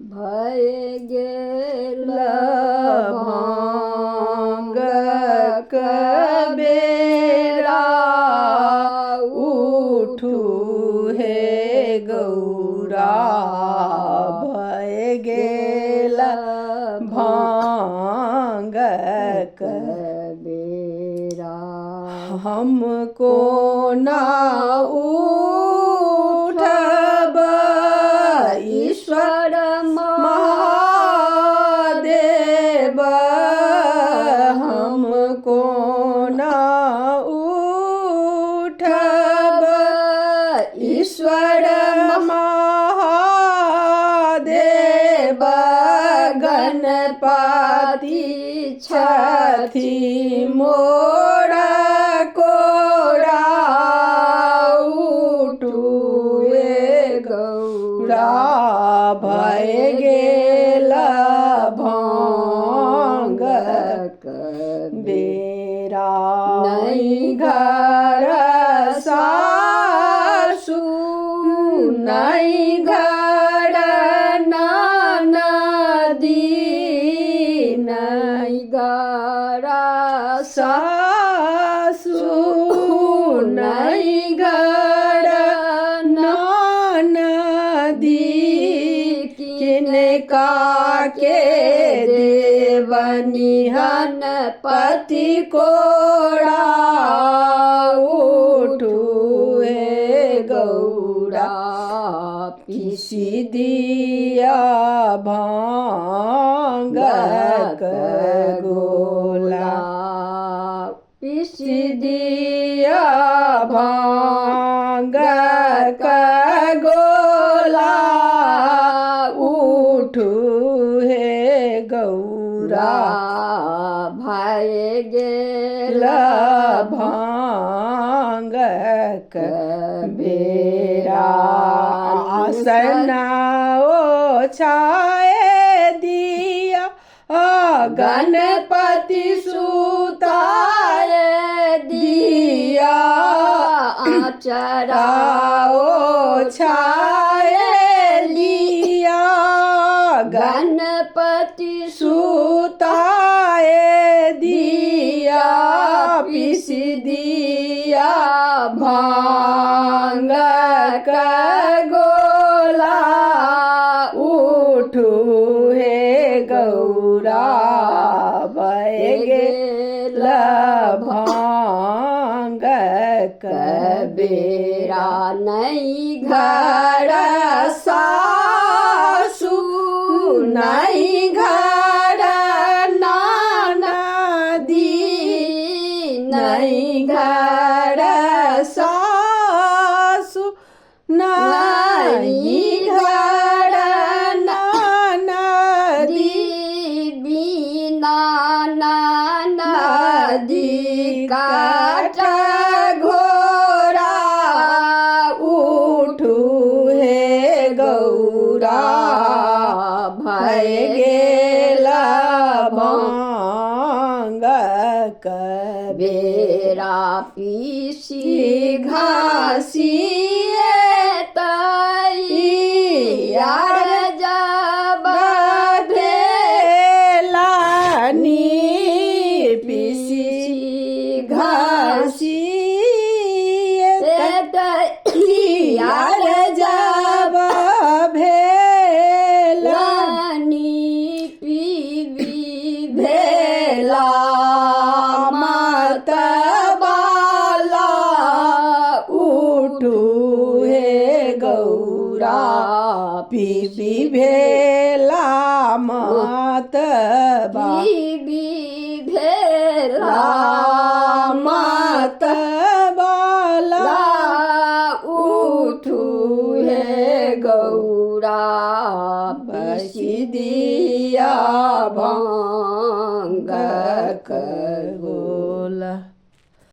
भए गेल भांगक बेरा, उठू हे गौरा, भए गेल भांगक बेरा। हमको ना उठब ईश्वर महादेव, हमको ना उठब ईश्वर महादेव, गणपति छथि मोर कोरा, उठू हे गौरा, भए गेल भांगक बेरा। नहीं घर सासु, नहीं घर ननदी, नहीं घर सासु, नहीं घर ननदी, किनका के देवनिहन पति कोरा, उठू हे गौरा, पीसी दिया भांगक गोला, पीसी दिया भांगक गोला, उठू हे गौरा, भए गेल भांगक बेरा। आसनाओ छाए दिया, गणपति सुताए दिया, आचरा आओ छाए लिया, गणपति सुताए दिया, पिस दिया भांगक गोला, उठू हे गौरा, भए गेल भांगक बेरा। नहीं घर सासु, नहीं घर ननदी, नहीं घर सासु, नहीं घर ननदी, बिना नदी काट घोरा, उठू हे गौरा, भए गेल भांगक बेरा। पीसी घासी तई यार जब भेलानी, पीसी घासी यार जब भेला लानी पीबी भेला मात बाला, उठू हे गौरा, पीबी भेला मात पीबी भेला मात बाला, उठू हे गौरा, बसी दिया भांगक